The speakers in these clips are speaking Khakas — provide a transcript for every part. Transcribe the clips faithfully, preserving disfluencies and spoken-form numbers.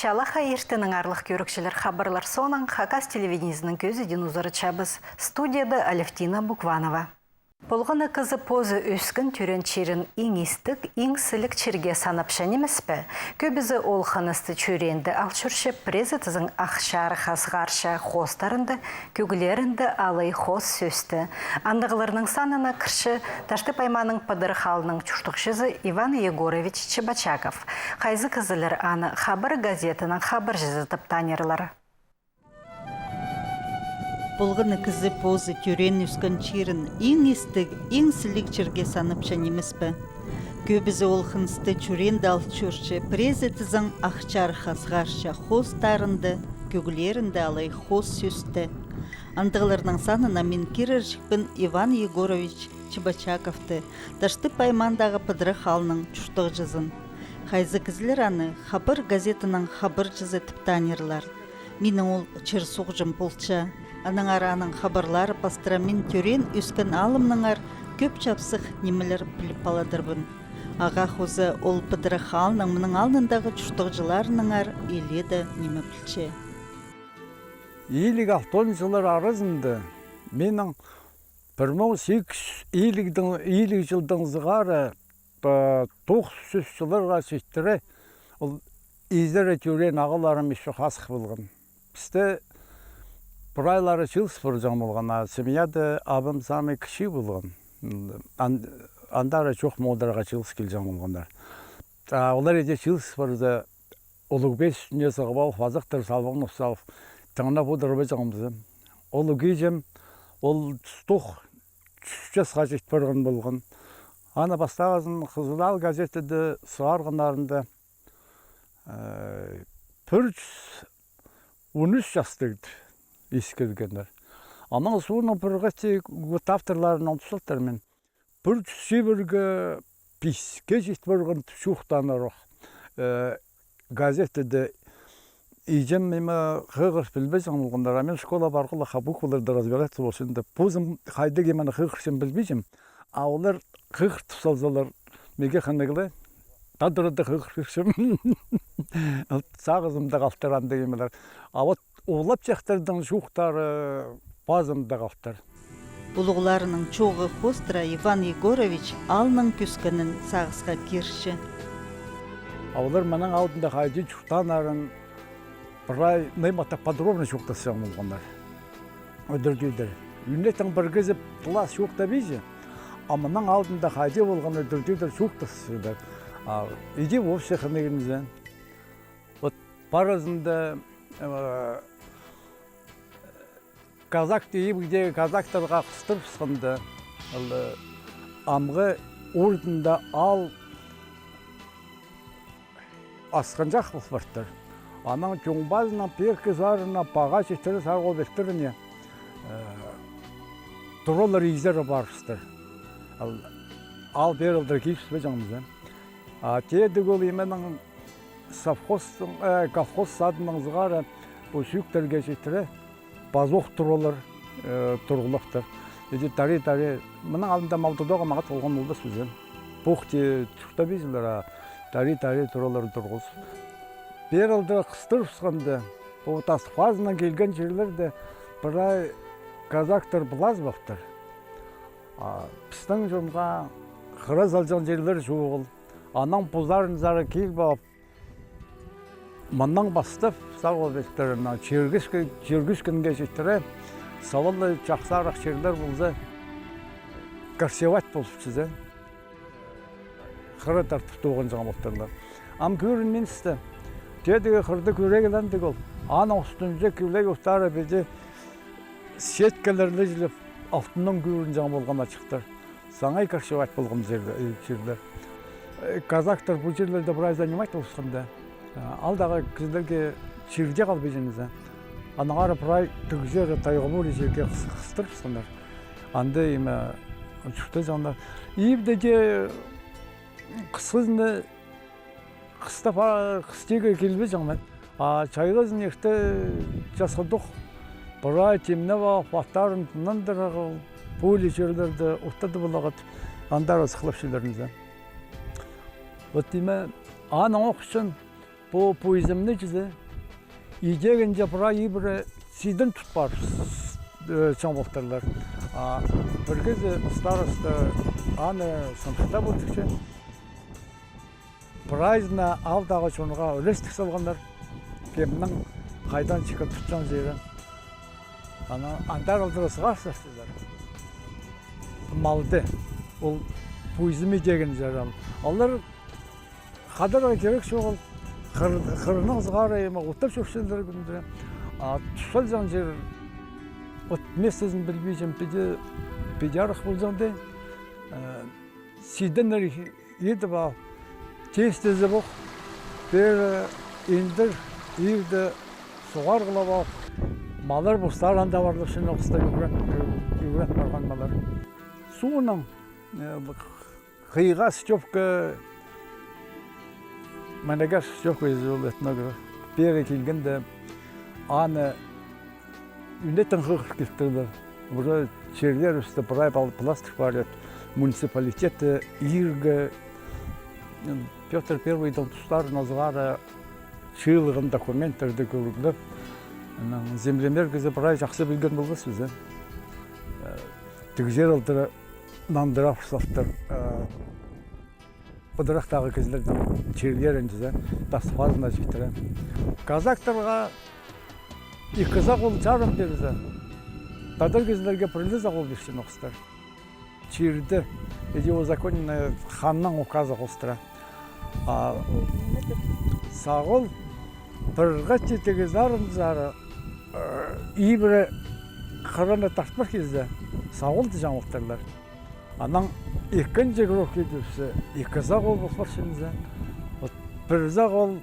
Чалахай иртеннең, аарлығ кӧрігҷілер. Хабарлар соонаң Хакас телевидениезінің кӧзідиин узаратчабыс. Студияда Алевтина Букванова. Полған на кізі позы ӧскен тӧреен чирін иң истіг, иң сіліг чирге санапча нимес пе? Кӧбізі ол хынысты чӧреенде ал чӧрче, пірезі тізең ах чарыхха сығарча хоостарында, кӧглерінде алай хоос сӧсті. Андағларның санына кірче Таштып аймааның Пыдырах аалының чуртағҷызы Иван Егорович Чебочаков. Хайзы кізілер аны «Хабар» газетаның хабарҷызы тіп танырлар. Полған на кізі позы тӧреен-ӧскен чирін иң истіг, иң сіліг чирге санапча нимес пе? Кӧбізі ол хынысты чӧреенде ал чӧрче, пірезі тізең ах чарыхха сығарча хоостарында, кӧглерінде алай хоос сӧсті. Андағларның санына мин кирерҷікпін Иван Егорович Чебочаковты, Таштып аймаандағы Пыдырах аалының чуртағҷызын. Хайзы кізілер аны «Хабар» газетаның хабарҷызы тіп танырлар. Минің ол чир-суғҷым полча. Аннаңар аның хабарлары пастыра мин тӧреен-ӧскен аалымнаңар кӧп чапсых нимелер піліп аладырбын. Ағаа хоза ол Пыдырах аалның мының алнындағы чуртағҷыларынаңар илееде ниме пілче. Илиг-алтон чыллар аразында, минің пір муң сигіс чӱс илигдең, илиг чылдаң сығара, па, тоғыс чӱс чылларға читіре ол изере тӧреен ағаларым ещё хазых полған. Пісте прайлары чыылыс парҷаң полған, а семьяда абам самый кічіг полған. Ан-, андары чох молдарға чыылыс килҷең полғаннар. А олар иди чыылыс парза, улуғ пеес ӱстӱне сығып алып, азахтар салбанып салып, тыңнап одырыбызағбыс. Улуғ іҷем, ол тустох чӱс часха чит парған полған. Аны пастағызын «Хызыл аал» газетада сығарғаннарында, э, пір чӱс он ӱс частығ искіргеннер. Анаң соонаң пір хати вот авторларын ундутчалар мин. Пір чӱс чибіргі писке чит парған чоохтанарға. Э, газетада иҷем ниме хығырып пілбеҷең полғаннар, а мин школа парғалах букваларны разбирать полчам даа. Позым хайдағ нимені хығырчам пілбеҷем, а олар хығыртып салзалар, миге хынығ ла, тадарада хығырып пирчем. Сағызымда халтыр андағ нимелер. А вот улуғ чахтарның чоохтары пазымда халтыр. Улуғларының чооғы хоостыра Иван Егорович аалның кӧскенін сағысха кирче. А олар мының алдында хайди чуртааннарын прай нымахта подробно чоохтасчаң полғаннар. Удур-тӧдір. Ӱнетін пір кізі піліс чоохтабинча, а мының алдында хайди полған удур-тӧдір чоохтасчалар. А иди вообще хынығ ниме. Вот паразында, э, казак, ибдегі казактарға хыстырыбысханда, ол, э, амғы ордында аал асхынҷах пол партыр. Анаң чоңбазынаң пеер сарына, паға читіре Сарғыл Пилтіріне, э, туралар изере парыбыстыр. Ол аал пеер алдыра килібіспеҷең мин. А теедіг ол нименің, совхозтың, э, колхоз садынаң сығара пу сӧӧктерге читіре пазох туралар, э, турғылаптыр. Иди тари-тари, мының алдында мал тударға маңат полған полбас пістің. Похти чуртабинчалар, а тари-тари туралар турғызып. Пеер алдыра хыстырыбысханда, пу тастың пазынаң килген чирлерде прай казактар пылазып аптыр. А пістің чонға хыра салҷаң чирлер чоғыл. Анаң пу сарынзар киліп ап, мыннаң пастап, Сарғыл Пилтірінең Чиргӱс-, Чиргӱскенге читіре, сабалай чахсырах чирлер полза, корчевать полып чізе. Хыра тартып тоғынҷаң полтырлар. Ам кӧрінминче. Теедігі хырда кӱрегілендіг ол. Аның ӱстӱнҷе кӧглей устары піди сеткалар ле чіли, алтынаң кӧрінҷең полған ачыхтар. Саңай корчевать полған чирлер, э, чирлер. Э, казактар пу чирлерде прай занимать полысханда, э, аалдағы кізілерге чир дее халбаҷаң ниме. Аннаңар прай тігізер тайғабур чирге хыс-, хыстырыбысханнар. Анда ниме, чуртаҷаңнар. Ибде дее хысхызын хыстап, а, хыс тигі килбеҷең мин. А чайғызын ирте часхыдох прай тимнеп ап, аттарын тынандырып, пу ле чирлерде оттадып аларға, андар сыхлапчалар ниме. Вот ниме, аның ох ӱчӱн Пу, пу изімні чізе, идегенҷе прай ибіре сидін тут парып, э, чоңылтырлар. А пір кізі староста аны сыныхтап одырча. Прайзына аалдағы чонға ӱлестіг салғаннар, кемнің хайдаң чіке тутчаң чирі. Ана андар алдыра сығар састылар. Малды, ол пу изім идегенҷе. Алар хадарға кирек чоғыл, хыр-, хырының сығара ема оттап чӧрчелер кӱнде. А тусалҷаң чир, от местезін пілбинчем, піди, піди арах полҷаң даа. Э, сидіннер идіп ал, тестезі пох, пеер индір, ирді суғарғылап ал. Маллар постары анда парлап, син оғыстар ӱгрен-, ӱгрен парған маллар. Соонаң, э, хыйға Стёпка, Манегер Стёпка, ол этнограф, пеер килгенде, аны ӱнетін хығырып килтірлер. Уже чирлерібісті прай пал-, пыластығ парир. Муниципалитетті ирге, м, Пётр Первыйдың тустарына сығара чыылған документтерді кӧргілеп, анаң землемер кізі прай чахсы пілген полбас пізе. Э, тігізер алдыра нандыра пырсалтыр. Э, пыдырахтағы кізілернің чирлерін чізе, тас пазына читіре. Казактарға ікі сағ ол чарым пирзе, тадар кізілерге пір ле сағ ол пирчең оғыстар. Чирді, іди узаконенное ханның указы хоостыра. А сағ ол пір хати тігі сарын сары, э, ибіре хыраны тартпар килзе, сағ ол тіҷең оғыстарлар. Анаң ікінҷі круг идібіссе, ікі сағ ол пол парчаң зе. Вот пір сағ ол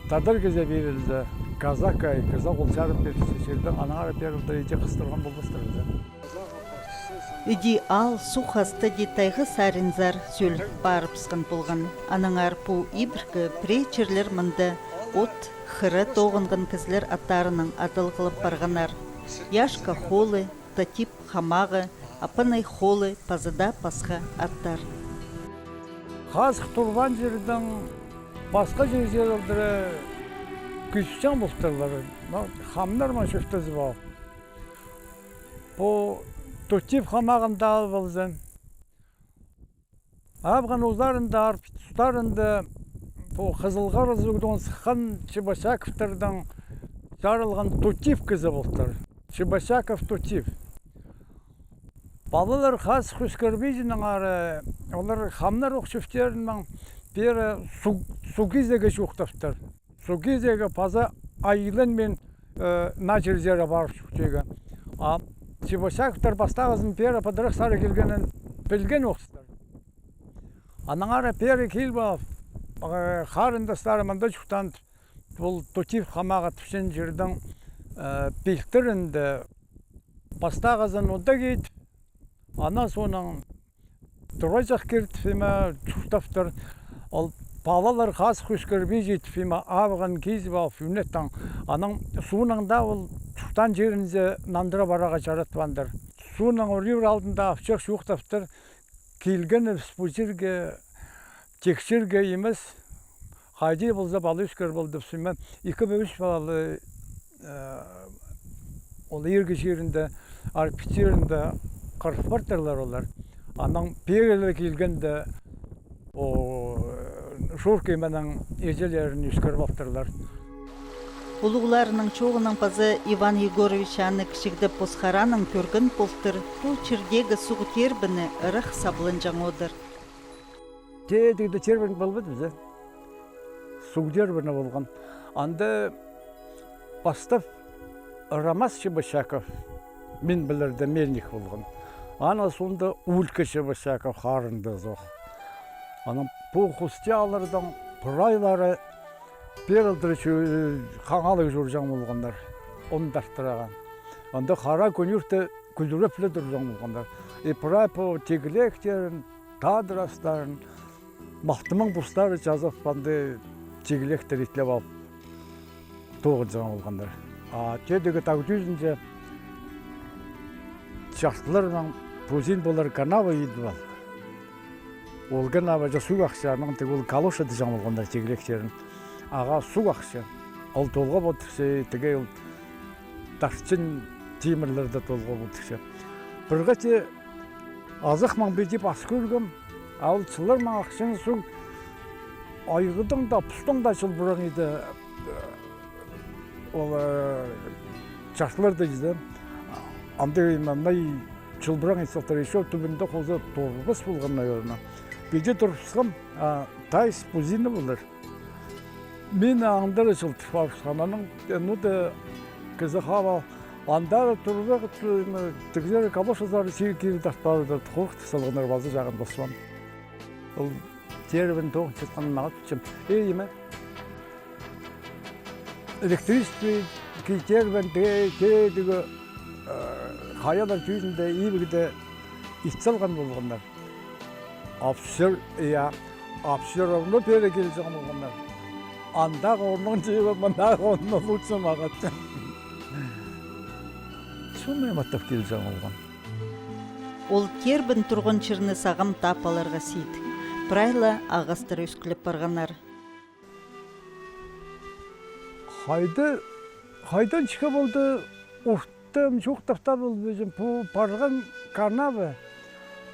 тадар кізее пирілзе, казакка ікі сағ ол чарым пирілзе, чирдең аннаңар пеер дее іди хыстырған полбастар зе. Іди аал суғ асты іди тайға саринзар сӧл парыбысхан полған. Аннаңар пу ибіркі пірее чирлер мында от, хыра тоғынған кізілер аттарынаң адалғлап парғаннар. Яшка холы, Тотип хамағы, Апанай холы паза даа пасха аттар. Хазых турбаан чирдең пасха чир чарылдыра кӱсчең полтырлар. Ма-, хамнар маңа чуртазы пар. Пу Тотип хамағында ал ползын. Абған узарында, арпит устарында пу Хызыл Хара суғдаң сыххан Чебочаковтардаң чарылған Тотип кізі полтыр. Чебочаков Тотип. Палалар хазых ӧскірбинченнеңер, олар хамнар ох чӧптерінең пеер суғ, суғ кизеге чоохтаптыр. Суғ кизеге паза айланмин, э, наа чирзер парып чоохтирға. А Чебочаковтар пастағызын пеер пыдырах сары килгенін пілген охсар. Аннаңар пеер киліп ал, э, харындастары мында чуртаан, ол Тотип хамағы тіпчең чирдең, э, пилтірінде пастағызын уда кит, анаң соонаң тура чох киртіп, име, чуртаптыр. Ол палалар хазых ӧскірбинчетіп, име, абған кизіп алып, ӱнеттең. Анаң соонаң даа ол чуртаан чирінзер нандыра парарға чаратпааннар. Соонаң ӱр-ӱр алдында апчах чоохтаптыр. Килгенібіс пу чирге тик чирге нимес, хайди полза пала ӧскір полды, пісіме ікі пе ӱс палалы, э, ол иргі чирінде, арпит чирінде хырып партырлар олар. Анаң пеер килгенде, о, Шурка именең іҷелерін ӧскіріп алтырлар. Улуғларының чооғынаң паза Иван Егорович аны кічігде пос хараанаң кӧрген полтыр, пу чирдегі суғ тирбені ырах сабланҷаң одыр. Тее тігде тирбен полбады пізе. Суғ тирбені полған. Анда пастап Рамаз Чебочаков, мин пілерде, мельник полған. Анаң соонда Улька Чебочаков, харындазы ох. Анаң пу хости ааллардаң прайлары пеер алдыра чӧ-, хаңалығ чӧрҷең полғаннар. Ун тартыраған. Анда хара кӱнӱрте кӱдіріп ле турҷаң полғаннар. И прай пу тигілектерін, тадырастарын, малтымаң постары чазап, анда тигілектер итлеп алып тоғынҷаң полғаннар. А тедегі тағ тӱзінде чартыларнаң пу син полар канава идіп ал. Ол канаваҷа суғ ахча, анаң тігі ол калоша тіҷең полғаннар тигілектерін. ағаа суғ ахча. Ол толғап одырча, тігі ол тарчын тимірлерді толғап одырча. Пір хати азах маң піди ас кӧргем, а ол чыллар маң ахчаның суғ айғыдаң даа, пустаң даа чылбыраң иді. Ол, э, чартыларда иді. Анда мынай чылбыраң ит салтар, ещё тӱбінде хоза турбас полған, наверное. Піди турыбысхам, а, тайыс пузина полар. Мин андары чылтыр парыбысхам. Анаң, э, ну да, кізі хавал, андары турбах, тігзер калошазар сир кире тартпарда, хорыхтап салғаннар паза чағын пасчам. Ол тербен тоғын чатхан мағат пічем. Эй, име. Электричество китербен, тедігі, э, хайалар тӱзінде, ибігде ит салған полғаннар. Апсыр, я, апсыр равно пеер килҷең полғаннар. Андағы орның чиибі, мындағы орның лучше мағат. Чонай маттап килҷең полған. Ол тербен турған чирні сағам тап аларға сидік. Прай ла ағастар ӧскілеп парғаннар. Хайда, хайдан чіке полды, ортым чоохтап таа полбаҷам, пу парған канава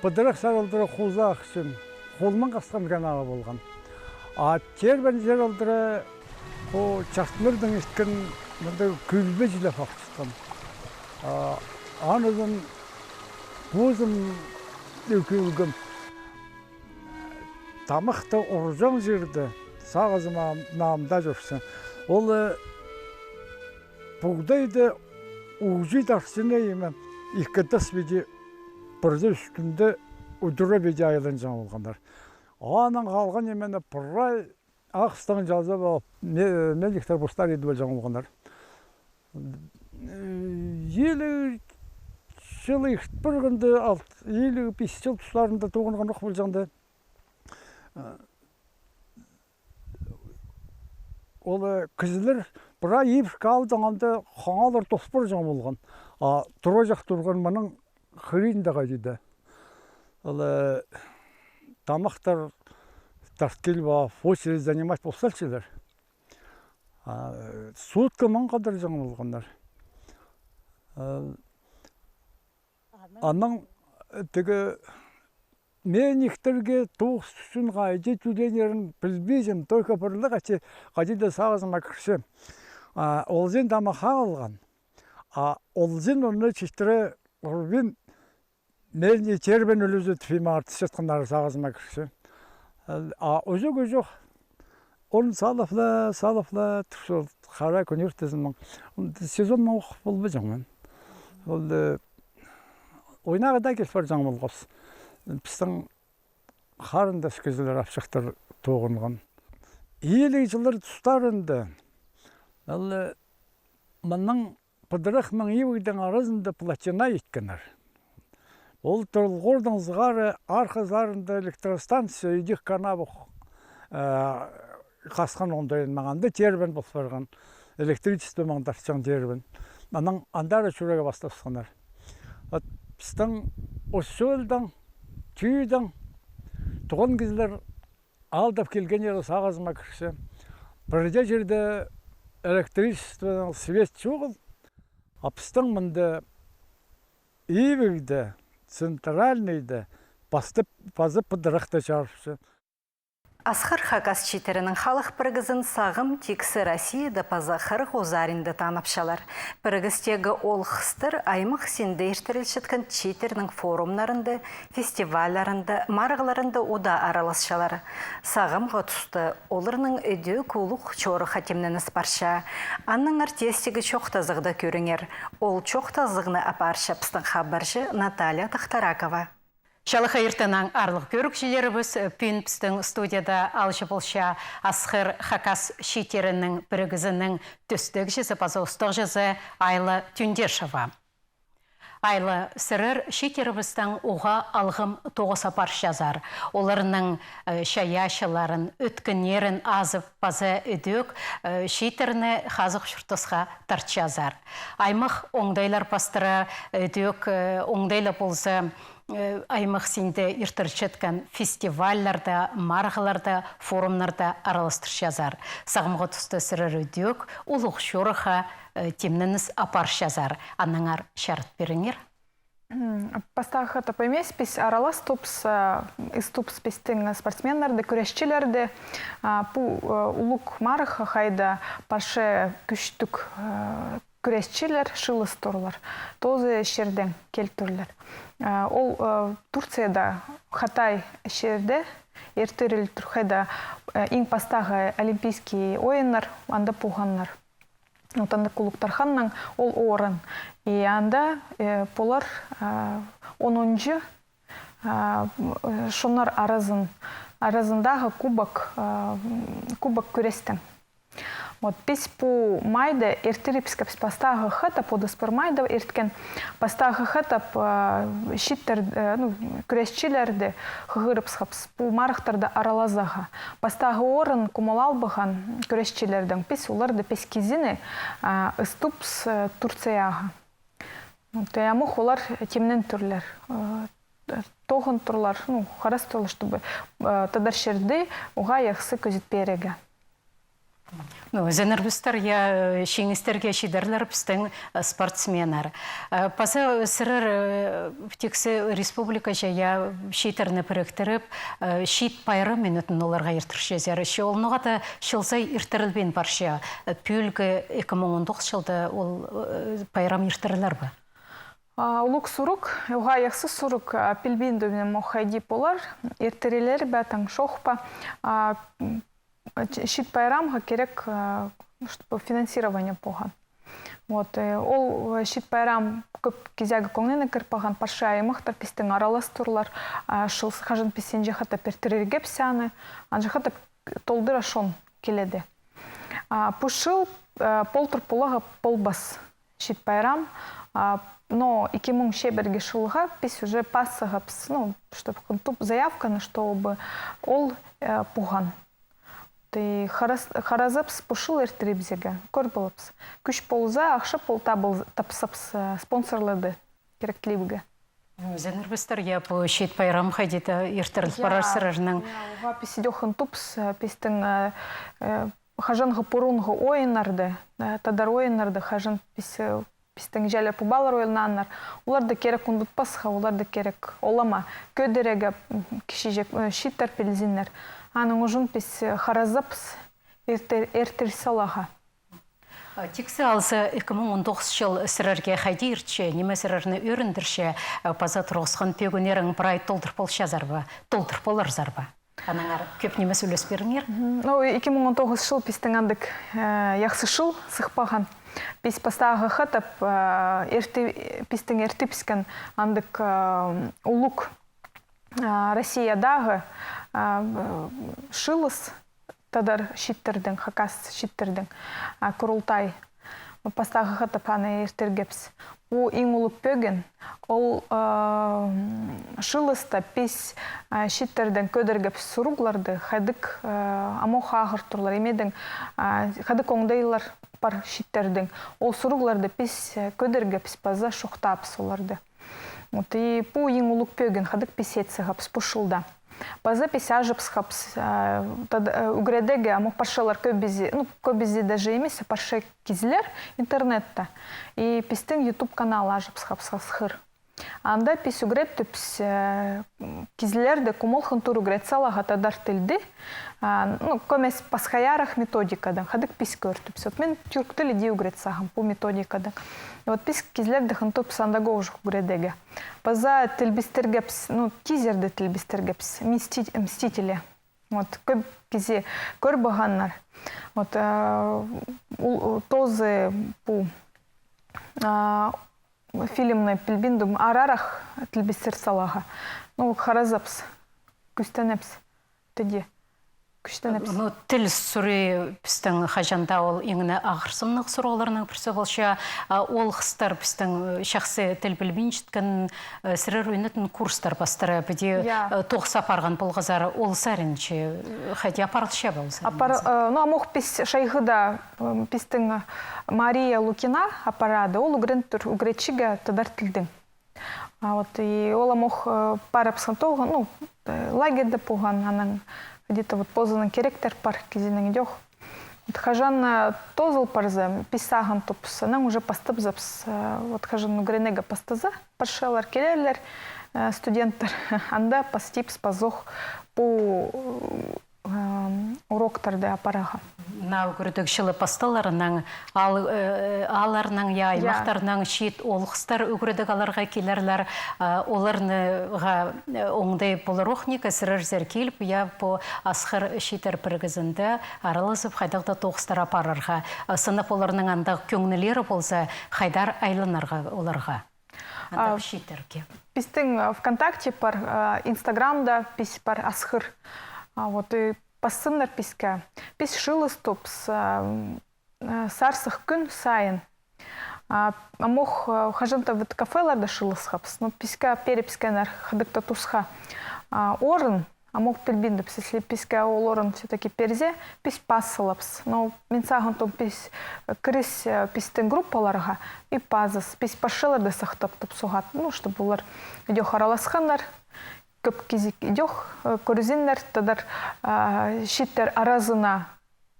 пыдырах саралдыра хуза ахчан, холнаң хасхан канава полған. А тербен саралдыра пу чартылардаң иткен мында кӱлбе чіли ахчатхан. А, анаң позым ӧкӱлгем. Тамахты урҷаң чирде сағызым ам-, намда чӧрче. Ол, э, пуғдайды уҷи тарчыны име, ікі тас піди пірдее ӱстӱнде удура піди айланҷаң полғаннар. Анаң халған нимені прай ағастаң чазап алып, ме-, мельниктер постары идіп алҷаң полғаннар. Э, иліг чыл ирт парғанда, ал, иліг пис чыл тустарында тоғынғанох полҷаң даа. Э, ол, э, кізілер прай ибіркі аалдаң анда хаңалар тос парҷаң полған. А тура чох турған мының хыринда хайди даа. Ол, э, тамахтар тарт киліп, а, очередь занимать пол салчалар. А, сутка маң хадарҷаң полғаннар. А, анаң, э, тігі мельниктерге тоғыс ӱчӱн хайди тӧленерін пілбинчем, только пір ле хати, хайди даа сағызыма кірче. А, олҷан тамах алған. А олҷан оны читіре ӱрбин меліне тербен ӱлӱзі тіп, имартысчатханнар сағызыма кірче. А ӱзӱгі чох. Он салып ла, салып ла, тіп, сол хара кӱн иртезінең. Сезон ох полбаҷаң мин. Ол, э, ойнағы даа кил парҷаң полғабыс. Пістің харындас кізілер апсахтар тоғынған. Иліг чыллар тустарында, ол, э, мының пыдырах маң ибігдең аразында плотина иткеннер. Ол толғордаң сығара архазарында электростанция идӧк канавох, э, хасхан оңдайын маң анда тербен пол парған. Электричество маң тартчаң тербен. Анаң андары чӱрерге пастапсханнар. Вот пістің Ус-Чулдаң, Тӧӧдаң туған кізілер аалдап килгеннері сағызыма кірче. Пірдее чирде электричествоның свет чоғыл, а пістің мында ибігде, центральныйда, пазы пыдырах та чарыпча. Асхыр хакас чииттерінің халых пірігізін сағам тиксі Россияда паза хырых узарында танапчалар. Пірігістегі оолғыстар аймах синде иртірілчеткен чииттернің форумнарында, фестивальларында, марығларында удаа араласчалар. Сағамғы туста оларның ідӧк улуғ чорыхха тимненіс парча. Аннаңар тестегі чоохтазығда кӧріңер. Ол чоохтазығны апарча пістің хабарҷы Наталья Тахтаракова. Чалахай иртеннең, аарлығ кӧрігҷілерібіс. Пӱӱн пістің студияда аалҷы полча Асхыр хакас чииттерінің пірігізінің тӧстегҷізі паза устағҷызы Айла Тюндешева. Айла, сірер чииттерібістең уғаа алғым тоғыс апарчазар. Оларның, э, чайаачыларын, ӧткіннерін азып, паза ідӧк, э, чииттерні хазых чуртасха тартчазар. Аймах оңдайлар пастыра, ідӧк, э, оңдайлар полза, э, аймах синде иртірілчеткен фестивальларда, марығларда, форумнарда араластырчазар. Сағамғы туста сірер ідӧк улуғ чорыхха, э, тимненіс апарчазар. Аннаңар чарыт пиріңер. М, пастағы хатап нимес, піс аралас тупс, а, ыс тупс пістің спортсменнерді, кӱресчілерді, а, пу, а, улуғ марығ, хайда парча кӱстіг, а, кӱресчілер, шыылыс турлар. Тоозы чирдең килтірлер. А, ол, а, Турцияда, Хатай чирде иртірілтір, хайда, а, иң пастағы Олимпийский ойыннар анда полғаннар. Вот анда кулуктарханнаң ол орын. И анда, э, полар, а, онынҷы, а, м, э, чоннар аразын-, аразындағы кубок, а, м, кубок кӱрестең. Вот піс пу майда иртірібіскебіс пастағы хатап, отыс пір майда ирткен пастағы хатап, а, чииттер, э, ну, кӱресчілерді хығырыбысхабыс пу марығтарда аралазарға. Пастағы орын кумал албаған кӱресчілердең піс оларды піс кізіні, а, ыс тупс, э, Турцияға. Вот, и амох олар тимнен турлар, э, тоғын турлар, ну, харас турлар, чтобы, э, тадар чирде уғаа яхсы кӧзіт пирерге. Ну, ӧзенербістер, я, э, чиңістерге чидерлер пістің, э, спортсменнер. Э, паза сірер, э, тиксі республикаҷа, я, чииттерні піріктіріп, э, чиит пайрам минутын оларға иртірчезер. Че ол ноға-да чыл сай иртірілбин парча. Э, пӱӱлгі ікі муң он тоғыс чылда ол, э, пайрам иртірілер бе? А, улуғ сурығ, уғаа яхсы сурығ, а, пілбин тӱнем ох хайди полар, иртірілер бе, таң чох па, а, ч-, чиит пайрамға кирек, а, чтобы финансирование полған. Вот, э, ол, э, чиит пайрам кӧп кізее кӧңніне кір парған, парча аймахтар пістің аралас турлар, а, чыл с-, хаҷан піс синҷе хатап иртірерге піс аны, анҷа хатап толдыра чон киледі. А, пу чыл, э, полтыр поларға полбас чиит пайрам, а, но ікі муң чибіргі чылға піс уже пас сығабыс, ну, чтоб хынтып заявканы, чтобы ол, э, полған. Ты харас-, харазыбыс пу чыл иртірібізерге, кӧр поларбыс. Кӱс полза, ахча пол табыл-, тапсабыс, э, спонсорларды кирек тілебізерге. Ӧзенербістер, я, пу чиит пайрам хайди-да иртіріл парар сірернің. Я, уғаа піс идӧк хынтыбыс, э, пістің, э, э, хаҷанғы пурунғы ойыннарды, э, тадар ойыннарды, хаҷан піс, э, пістің чалле пубалар ойнааннар. Оларды кирек ундутпасха, оларды кирек олама кӧдірерге, м, кічіҷек, э, чииттер пілзіннер. Аның ӱчӱн піс, э, харазыбыс иртір-, иртір саларға. А, тиксі алза, ікі муң он тоғыс чыл сірерге хайди иртче, ниме сірерні ӧріндірче, а, паза турғысхан пӧгіннерің прай толдыр полчазар ба, толдыр поларзар ба? Аннаңар кӧп ниме сӧлес пиріңер. Мгм. Ну, ікі муң он тоғыс чыл пістің андағ, э, яхсы чыл сых парған. Піс пастағы хатап, э, ирті-, пістің иртібіскен андағ, э, улуғ, э, Россиядағы, э, чыылыс, тадар чииттернің, хакас чииттернің, а, курултай. Пастағы хатап аны иртіргебіс. Пу иң улуғ пӧгін, ол, а, чыылыста піс, а, чииттердең кӧдіргебіс сурығларды, хайдағ, а, амох ағыртырлар, имедең, а, хайдағ оңдайлар пар чииттернің. Ол сурығларды піс, а, кӧдіргебіс, паза чоохтаабыс оларды. Вот, и пу иң улуғ пӧгін, хайдағ піс ит сығабыс пу чылда. Паза піс аҷыбысхабыс, а, тада, а, ӱгредерге, амох парчалар кӧбізі, ну, кӧбізі даже нимес, а парча кізілер интернетте. И пістің YouTube канал аҷыбысхабыс хыр. Анда піс ӱгреттібіс, а, кізілерді кумол хынтыр ӱгрет саларға тадар тілді, а, ну, кӧмес пасхайарах методикадаң, хайдағ піс кӧртібіс. Вот мин тюрк тілі дее ӱгрет сағам пу методикадаң. Вот піс кізілерді хынтыбыс андағ ох ӱгредерге. Паза тілбестіргебіс, ну, тизерді тілбестіргебіс, мсти-, мстители. Вот, кӧп кізі кӧр парғаннар. Вот, а, ол, тоозы пу, а, фильмні пілбиндім, арарах тілбестір саларға. Ну, харазабыс, кӱстенебіс. Тіде кӱстенебіс. Ну, тіл сурии пістің хаҷан даа ол иң не ағырсымнығ сурығларның пірсі полча, а, ол хыстар пістің, э, чахсы тіл пілбинчеткен, э, сірер ӱнетін курстар пастыра, піди, я, э, тоғыс апарған полғазар, ол саринче, э, хайди апарылча полза. Апар-, э, ну, амох піс чайғыда, э, пістің Мария Лукина апарады, ол ӱгрен тур, ӱгретчіге тадар тілдің. А вот и ол амох, э, парыбысхан тоғын, ну, э, лагерьде полған, анаң где-то вот позының киректер пар, кізінің идӧк. Вот хаҷан, э, тоозыл парза, піс сағын тупс, анаң уже пастабызабыс, э, вот хаҷан ӱгренерге пастаза, парчалар килерлер, э, студенттер, анда пастирбыс пазох пу, э, уроктарды апарарға. Наа ӱгредіг чылы пасталарынаң, аал-, э, аалларнаң, я, я, аймахтарнаң чиит олғыстар ӱгредіг аларға килерлер, э, оларнаң, э, оңдай полар ох ниме, сірерзер киліп, я, пу Асхыр чииттер пірігізінде араласып, хайдағ-да тоғыстар апарарға. Э, сынап оларның андағ кӧңнілері полза, хайдар айланарға оларға? Андағ, а, чииттерге. Пістің, а, ВКонтакте пар, а, Инстаграмда піс пар, Асхыр. А, вот, и пассыннар піске. Піс чылыс тупс, а, м, а, сарсых кӱн сайын. А, амох, а, хаҷан-да вот кафеларда чылысхабыс. Ну, піске пирібіскеннер хайдағ-да тусха, а, орын. Амох пілбинчем, если піске ол орын всё-таки пирзе, піс пас саларбыс. Но мин сағынчам, піс, э, кіріс, э, пістің группаларға и пазыс, піс парчаларды сахтап тупсуға, ну, чтобы олар идӧк араласханнар, кӧп кізі идӧк, э, кӧрзіннер, тадар, а, чииттер аразына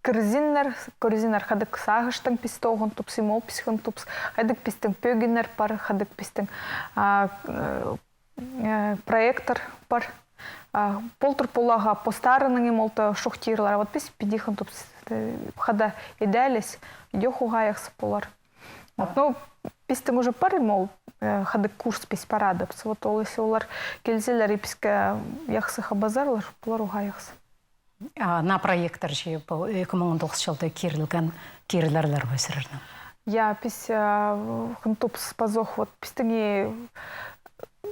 кірзіннер, кӧрзіннер, хайдағ сағыстаң піс тоғын тупс, и мол піс хын тупс, хайдағ пістің пӧгіннер пар, хайдағ пістің, а, э, э, проекттер пар. А, полтыр поларға постарының и мол-та шухтирлар. Вот піс піди хын тупс, э, хада идеаліс, идӧк уғаа яхсы полар. Вот, ну, пістің уже пар и мол, э, хайдағ курс піс парадыбыс. Вот ол, если олар килзелер и піске яхсы хабазарлар, полар уғаа яхсы. А, наа проекттер чи пу ікі муң он тоғызынҷы чылда кирілген, кирілерлер бе сірернің? Я, піс, а, хын тупс пазох, вот, пістің и,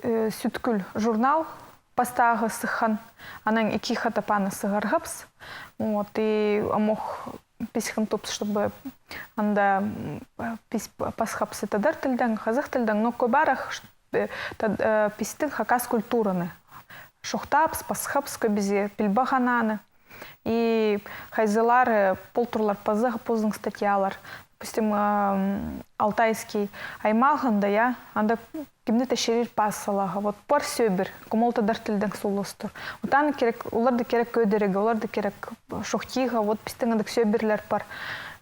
э, «Сӱткӱл» журнал пастағы сыххан, анаң ікі хатап аны сығарғабыс. Вот, и амох піс хын тупс, чтобы анда, м, піс пасхабыс тадар тілдең, хазах тілдең, но кӧбірек, э, та-, э, пістің хакас культураны чоохтаабыс, пасхабыс, кӧбізі пілбеен аны. И хайзылары полтырлар пазох позының статьялар. Допустим, ам, Алтайский аймағында, я, анда кемнең-де чирір пас саларға. Вот пар сӧбір, кем ол тадар тілдең сулустыр. Вот аны кирек, оларды кирек кӧдірерге, оларды кирек чоохтирға, вот пістің андағ сӧбірлер пар.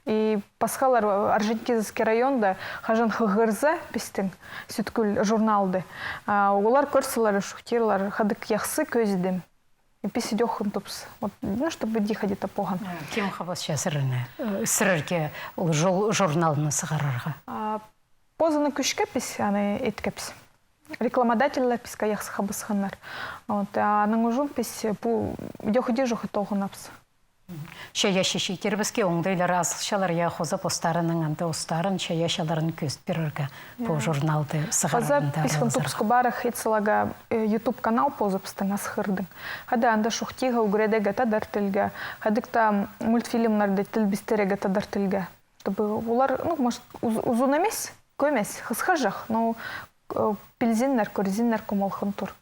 И пасхалар, Орджоникидзевский районда, хаҷан хығырза пістің «Сӱткӱл» журналды, а, олар кӧрзелер, чоохтирлар, хайдағ яхсы кӧзідім. И піс идӧк хын тупс. Вот, ну, чтобы дихади таппаған. Э, кем хабасча сірерні, э, сірерге ол жол-, журналны сығарарға? А, позының кӱчке піс аны иткебіс. Рекламодательлер піске яхсы хабысханнар. Вот, а аның ӱчӱн піс пу идӧк иди чох тоғынабыс. Чайаачы чииттербіске оңдайлар азылчалар, я, хоза постарының анда устарын, чайаачыларын кӧзіт пирерге пу, я, журналды сығарарында. Паза піс хын тупс кӧбірек ит саларға, э, YouTube канал позыбыстың, Асхырдың. Хада анда чоохтирға, ӱгредерге тадар тілге, хайдағ-да мультфильмнерді тілбестирерге тадар тілге. Чтобы олар, ну, может, уз-, узун нимес, кӧп нимес, хысхаҷах, но, э, пілзіннер, кӧрзіннер, кем ол хын тур.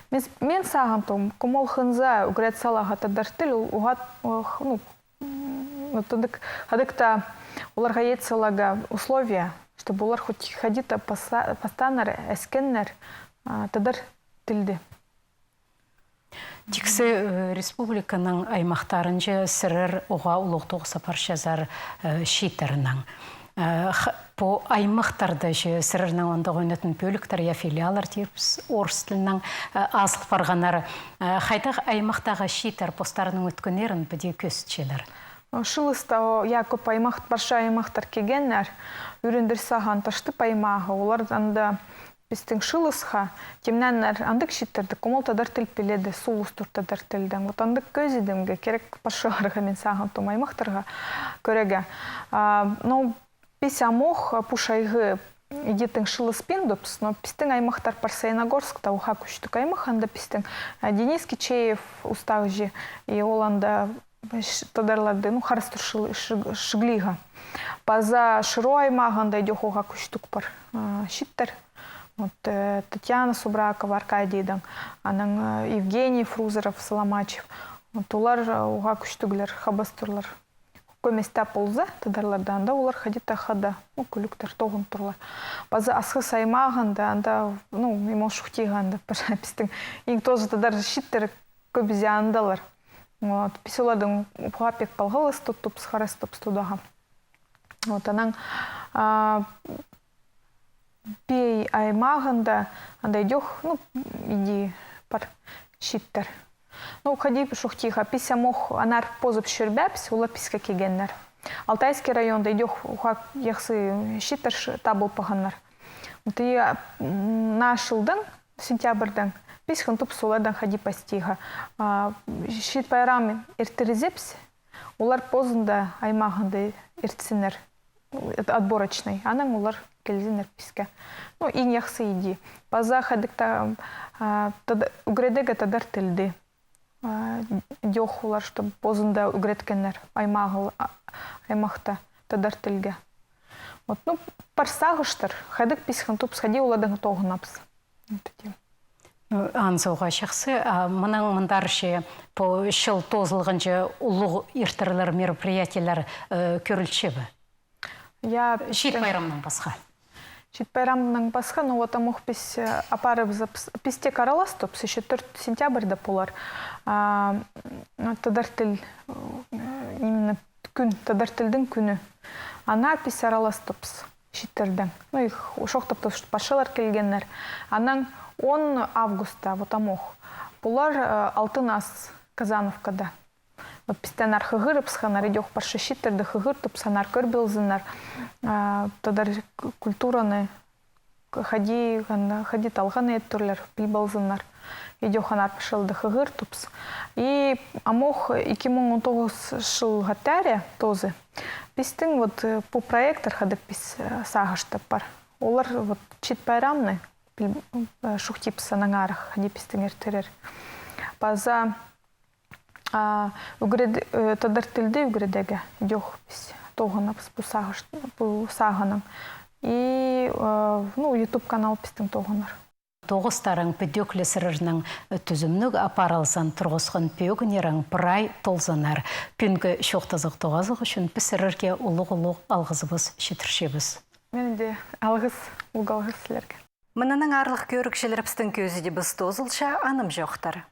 Мин, мин сағынчам, кем ол хынза ӱгрет саларға тадар тіл, ол уғаа, ох, ну, м, вот андағ, хайдағ-да оларға ит саларға условия, чтобы олар хоть хайди-да паса-, пастааннар, іскеннер, а, тадар тілді. Тиксі, э, республиканың аймахтарынҷа сірер уғаа улуғ тоғыс апарчазар, э, чииттернең. Э, х-, пу аймахтарда чи сірернің андағ ойнатын пӧліктер, я, филиаллар тирбіс орыс тілінең, э, азыл парғаннар. Э, хайдағ аймахтағы чииттер постарының ӧткеннерін піди кӧзітчелер? Чылыста, о, я, кӧп аймах, парча аймахтар килгеннер, ӱрендір саған Таштып аймағы, олар анда пістің чылысха тимнееннер андағ чииттерді, кем ол тадар тіл піледі, сулустыр тадар тілдең. Вот андағ кӧзідімге кирек парчаларға, мин сағынчам, аймахтарға кӧрерге. А, ну, піс амох, а, пу чайғы иди тың чылыспин тупс, но пістің аймахтар пар, Саяногорскта уғаа кӱстіг аймах, анда пістің, а, Денис Кичеев устағҷы, и ол анда Ш-, тадарларды, ну, харастыр шыл-, шыг-, шыглиға. Паза Шыро аймағында идӧк уғаа кӱстіг пар, а, чииттер. Вот, э, Татьяна Субракова Аркадийдаң, анаң, э, Евгений Фрузеров, Соломачев. Вот, олар, э, уғаа кӱстіглер, хабастырлар. пу месте полза, тадарларда, анда олар хайди-да хада, ну, кӱлӱктер тоғын турлар. Паза Асхыс аймағында, анда, ну, ниме ол шухтиға, анда пір пістің иң тоозы тадар чииттер кӧбізі андалар. Вот, піс оларның уғаа пек палғалыс тутчабыс, харастабыс тудаға. Вот, анаң, а, Пей аймағында анда идӧк, ну, иди пар чииттер. Ну, хайди шухтиға, піс амох анар позып чӧрбеебіс, олар піске килгеннер. Алтайский районда идӧк уғаа яхсы чииттер ш-, табыл парғаннар. Вот и, а, м, наа чылдаң, сентябрьдаң, піс хынтыбыс олардаң хайди пастиға. А, чиит пайрам иртірзебіс, олар позында аймағында иртсіннер. Это отборочный. Анаң олар килзіннер піске. Ну, иң яхсы иди. Паза хайдағ-да, а, тада-, ӱгредерге тадар тілді. А, идӧк олар, чтоб позында ӱгреткеннер аймағы-, а, аймахта тадар тілге. Вот, ну, пар сағыстар, хайдағ піс хынтыбыс, хайди олардаң тоғынабыс. Вот эти. Ну, анзы уғаа чахсы, а, мынаң мындар че пу чыл тоозылғанҷа улуғ иртірлер, мероприятиелер, э, кӧрілче бе? Я, чиит пістің пайрамнаң пасха. Чиит пайрамнаң пасха, ну вот амох піс, э, апарыбызыбыс, піс тек араластыбыс, ещё тӧрт сентябрьда полар. А, м, тадар тіл, э, именно кӱн, тадар тілдің кӱні. Ана піс араластыбыс чииттердең. Ну, их чоохтаптыбыс, что патшалар килгеннер. Анаң он августта, вот амох, полар, э, «Алтын ас» Казановкада. Вот пісті анар хығырыбысханнар, идӧк парча чииттерді хығыртыбыс, анар кӧр ползыннар, а, тадар к-, культураны к-, хайди, хайди талғаннар, піл ползыннар. Идӧк анар патшаларды хығыртыбыс. И амох ікі муң он тоғызынҷы чылға теере тоозы. Пістің вот, э, пу проекттер хайдағ піс, э, сағыстап пар. Олар вот чиит пайрамны піл-, э, шухтибыс аннаңар, хайди пістің иртірер. Паза А, ӱгред-, э, тадар тілді ӱгредерге идӧк піс тоғынабыс пу сағыс-, пу сағынаң. И, э, ну, YouTube канал пістің тоғынар. Тоғыстарың, підӧклі сірернің, э, тӱзімніг апарылзын, турғысхан пӧгіннерің прай толзыннар. Пӱӱнгі чоохтазығ тоғазығ ӱчӱн піс сірерге улуғ-улуғ алғызыбыс читірчебіс. Мин дее алғыс, улуғ алғыс сірерге. Мынынаң, аарлығ кӧрігҷілер, пістің кӧзідібіс тоозылча, анымҷохтар.